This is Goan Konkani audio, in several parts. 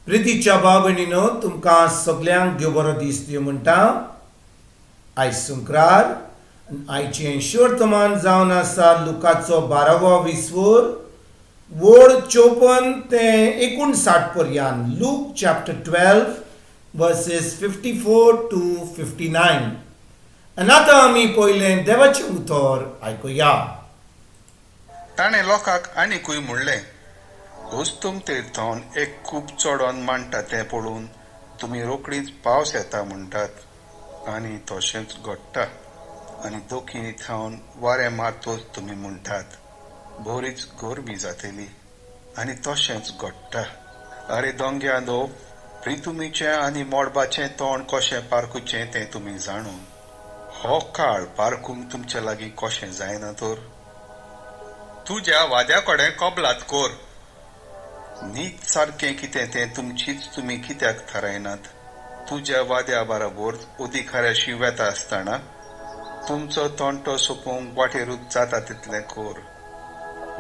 प्रितीच्या भाव भयणीनो, तुमकां सगल्यांक देव बरो दीस दिवं म्हणटा. आयज सुंक्रार आनी आयचें शिवर्तमान जावन आसा लुकाचो बारावो विस्वोर, वोड 54 ते 59 पर्यान. Luke chapter 12 verses 54 to 59. आनी आतां आमी पयलें देवाचें उतर आयकुया. ताणें लोकांक आनिकूय म्हणलें, अस्तंतेथावन एक कूप चडोन मांडटा तें पळोवन तुमी रोखडीच पावस येता म्हणटात आनी तशेंच घडटा. आनी दक्षिणी थावन वारें मारतच तुमी म्हणटात, बरीच गरमी जातली, आनी तशेंच घडटा. आरे दोंग्यांनो, प्रितुमीचें आनी मळबाचें तोंड कशें पारखुचें तें तुमी जाणून हो काळ पारखूंक तुमचे लागीं कशें जायना तर? तुज्या वाद्या कडेन कबलात कर. नीत सारकें कितें तें तुमचीच तुमी कित्याक थारायनात? तुज्या वाद्या बराबर अधिकाऱ्याशी वेता आसतना तुमचो तंटो सोंपोवंक वाटेरूच जाता तितलें कर,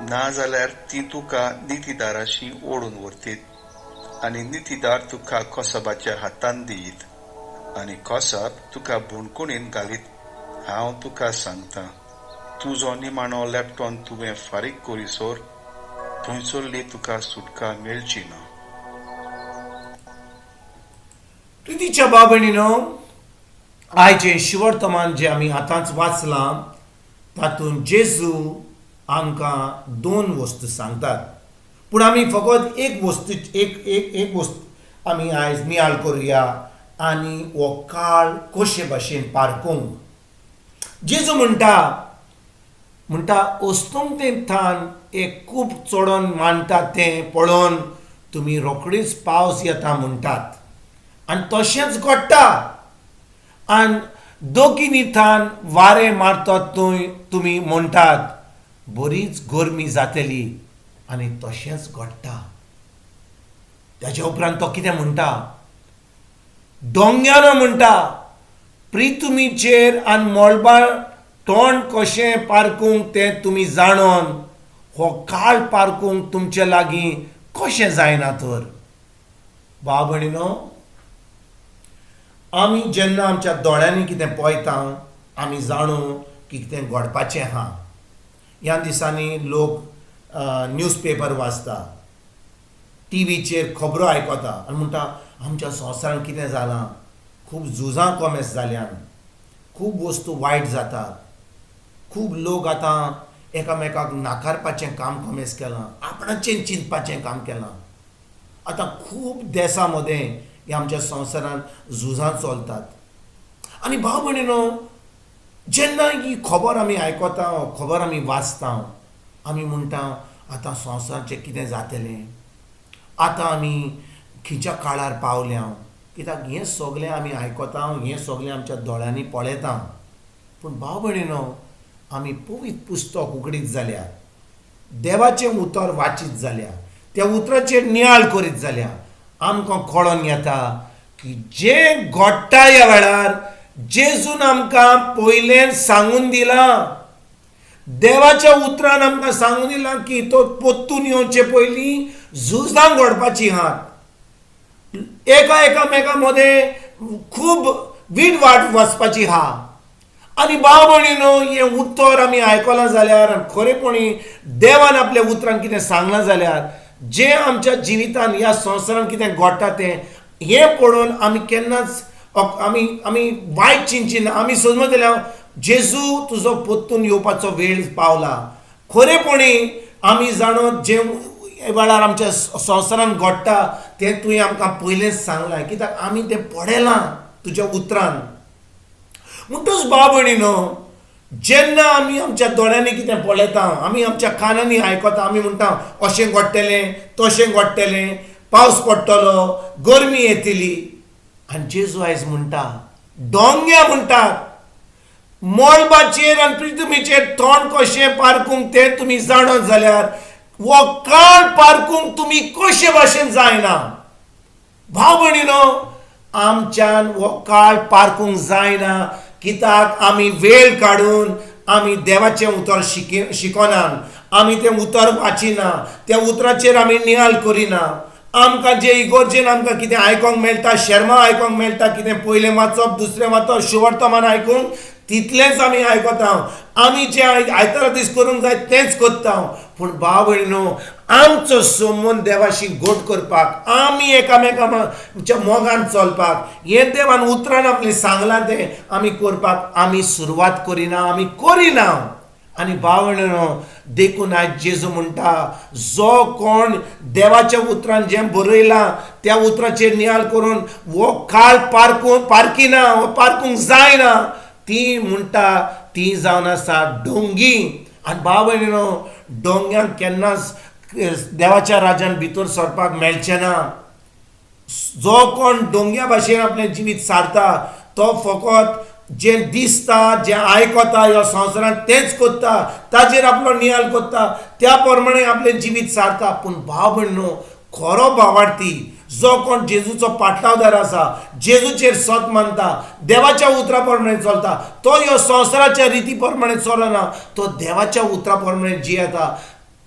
ना जाल्यार ती तुका नितीदाराशी ओडून व्हरतीत आनी नितीदार तुका कसबाच्या हातान दियत आनी कसाब तुका बुणकुणीन घालीत. हांव तुका सांगता, तुजो निमाणो लेपटॉन तुवें फारीक करीसर थंयसरली तुका सुटका मेळची ना. प्रितीच्या भाव भयणीनो, आयचें शिवर्तमान जें आमी आतांच वाचलां तातूंत जेजू आमकां दोन वस्तू सांगतात, पूण आमी फकत एक वस्तू, एक एक एक वस्तू आमी आयज नियाळ करुया आनी हो काळ कशे भाशेन पारकूंक. जेजू म्हणटा, अस्तंतेंतल्यान एक कूप चडोन मांडटा तें पळोवन तुमी रोखडीच पावस येता म्हणटात आनी तशेंच घडटा. आनी दक्षिणेंतल्यान वारें मारतात थंय तुमी म्हणटात, बरीच गरमी जातली, आनी तशेंच घडटा. ताच्या उपरांत तो कितें म्हणटा? दोंग्यानो म्हणटा, प्रितुमीचेर आनी मळबा तोंड कशें पारकूंक तें तुमी जाणोन हो काळ पारकूंक तुमचे लागीं कशें जायना तर? भाव भयणीनो, आमी जेन्ना आमच्या दोळ्यांनी कितें पळयता, आमी जाणू की कितें घडपाचें आहा. ह्या दिसांनी लोक न्यूज पेपर वाचता, टिवीचेर खबरो आयकता आनी म्हणटा, आमच्या संवसारांत कितें जालां, खूब झुजां कोमेस जाल्यान, खूब वस्तू वायट जातात, खूब लोक आतां एकामेकाक नाकारपाचें काम कोमेस केलां, आपणाचें चिंतपाचें काम केलां. आतां खूब देसां मदें ह्या आमच्या संवसारांत झुजां चलतात. आनी भाव भयणीनो, जेन्ना ही खबर आमी आयकता, खबर आमी वाचता, आमी म्हणटा, आतां संवसाराचें कितें जातलें, आतां आमी खंयच्या काळार पावल्या? कित्याक हें सगलें आमी आयकता, हें सगलें आमच्या दोळ्यांनी पळयता. पूण भाव भयणीनो, आमी पवित्र पुस्तक उगडीत जाल्यार, देवाचें उतर वाचीत जाल्यार, त्या उतराचेर नियाळ करीत जाल्यार आमकां कळोन येता की जें घडटा ह्या वेळार जेजून आमकां पयलें सांगून दिलां. देवाच्या उतरान आमकां सांगून दिलां की तो पोत्तून येवचे पयलीं झुजां घडपाचीं आहात, एका एकामेका मदें खूब वीट वाट वचपाची आहा. आनी भाव भयणीनो, हें उतर आमी आयकलां जाल्यार आनी खरेपणी देवान आपल्या उतरान कितें सांगलां जाल्यार, जें आमच्या जिवितान ह्या संवसारान कितें घडटा तें हें पळोवन आमी केन्नाच आमी वायट चिंतची ना. आमी समजतले, जेजू तुजो पोत्तून येवपाचो वेळ पावला. खरेपणी आमी जाणो, जें वेळार आमच्या संवसारान घडटा तें तुवें आमकां पयलेंच सांगलां, कित्याक आमी तें पळयलां तुज्या उतरान. म्हणटूच भाव भयणीनो, जेन्ना आमी आमच्या दोळ्यांनी कितें पळयता, आमी आमच्या कानांनी आयकता, आमी म्हणटा, अशें घडटलें, तशें घडटलें, पावस पडटलो, गरमी येतली. आनी जेजू आयज म्हणटा, दोंग्या म्हणटात, मळबाचेर आनी पृथ्वीचेर तोंड कशें पारकूंक तें तुमी जाणत जाल्यार हो काळ पारकूंक तुमी कशे भाशेन जायना? भाव भयणीनो, आमच्यान हो काळ पारकूंक जायना, कित्याक आमी वेळ काडून आमी देवाचें उतर शिकोनात, आमी तें उतर वाचिना, त्या उतराचेर आमी नियाळ करिना. आमकां जे इगोर्जेन आमकां कितें आयकोंक मेळटा, शेर्मांव आयकोंक मेळटा, कितें पयलें वाचप, दुसरें वाचप, शुवर्तमान आयकूंक, तितलेंच आमी आयकता. आमी जें आयतारा दीस करूंक जाय तेंच करता. पूण भाव भयणीनो, आमचो संबंद देवाशी गोट करपाक, आमी एकामेकाच्या मोगान चलपाक, हें देवान उतरान आपलें सांगलां तें आमी करपाक आमी सुरवात करिना, आमी करिना. आनी भाव भयणीनो, देखून आयज जेजू म्हणटा, जो कोण देवाच्या उतरान जें बरयलां त्या उतराचेर नियाळ करून हो काळ पारकूं पारकिना, हो पारकूंक जायना, ती म्हणटा ती जावन आसा डोंगी. आनी भाव भयणीनो, डोंग्यांक केन्नाच देवाच्या राज्यान भितर सरपाक मेळचें ना. जो कोण डोंग्या भाशेन आपलें जिवीत सारता तो फकत जें दिसता, जें आयकता ह्या संवसारांत तेंच करता, ताजेर आपलो नियाळ करता, त्या प्रमाणे आपलें जिवीत सारता. पूण भाव भयणीनो, खरो भावार्थी जो कोण जेजूचो पाटलावदार आसा, जेजूचेर सत मानता, देवाच्या उतरा प्रमाणे चलता, तो ह्या संवसाराच्या रिती प्रमाणे चलना, तो देवाच्या उतरा प्रमाणे जियेता.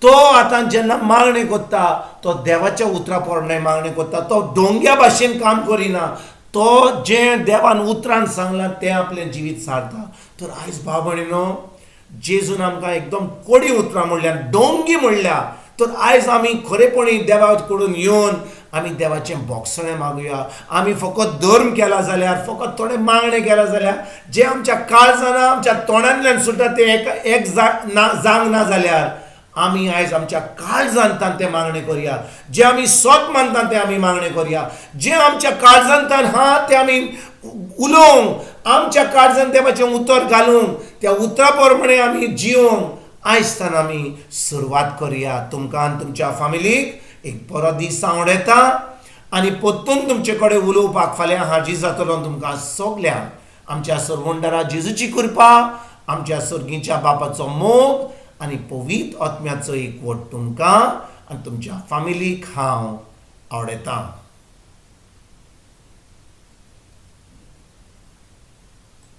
तो आतां जेन्ना मागणें करता तो देवाच्या उतरा प्रमाणे मागणें करता, तो डोंग्या भाशेन काम करिना, तो जें देवान उतरान सांगलां तें आपलें जिवीत सारता. तर आयज भाव भयणीनो, जेजून आमकां एकदम कोडी उतरां म्हणल्या, डोंगी म्हणल्या. तर आयज आमी खरेपणी देवा कडून येवन आमी देवाचें बोगसणें मागुया. आमी फकत धर्म केला जाल्यार, फकत थोडें मागणें केलां जाल्यार, जें आमच्या काळजान आमच्या तोंडांतल्यान सुट्टा तें एक एक ना जावंक ना जाल्यार, आमी आयज आमच्या काळजांतान तें मागणें करया. जें आमी सत मानता तें आमी मागणें करया. जें आमच्या काळजांतान आहा तें आमी उलोवंक, आमच्या काळजान देवाचें उतर घालूंक, त्या उतरा प्रमाणे आमी जियोंक आयज आमी सुरवात करया. तुमकां आनी तुमच्या फामिलीक एक बरो दीस आवडटा आनी परतून तुमचे कडेन उलोवपाक फाल्यां हाजीर जातलो. तुमकां सगल्यांक आमच्या सरवंडरा जेजूची कृपा, आमच्या सर्गीच्या बापाचो मोग आनी पवित्र आत्म्याचो एकवट तुमकां आनी तुमच्या फामिलीक हांव आवडटा.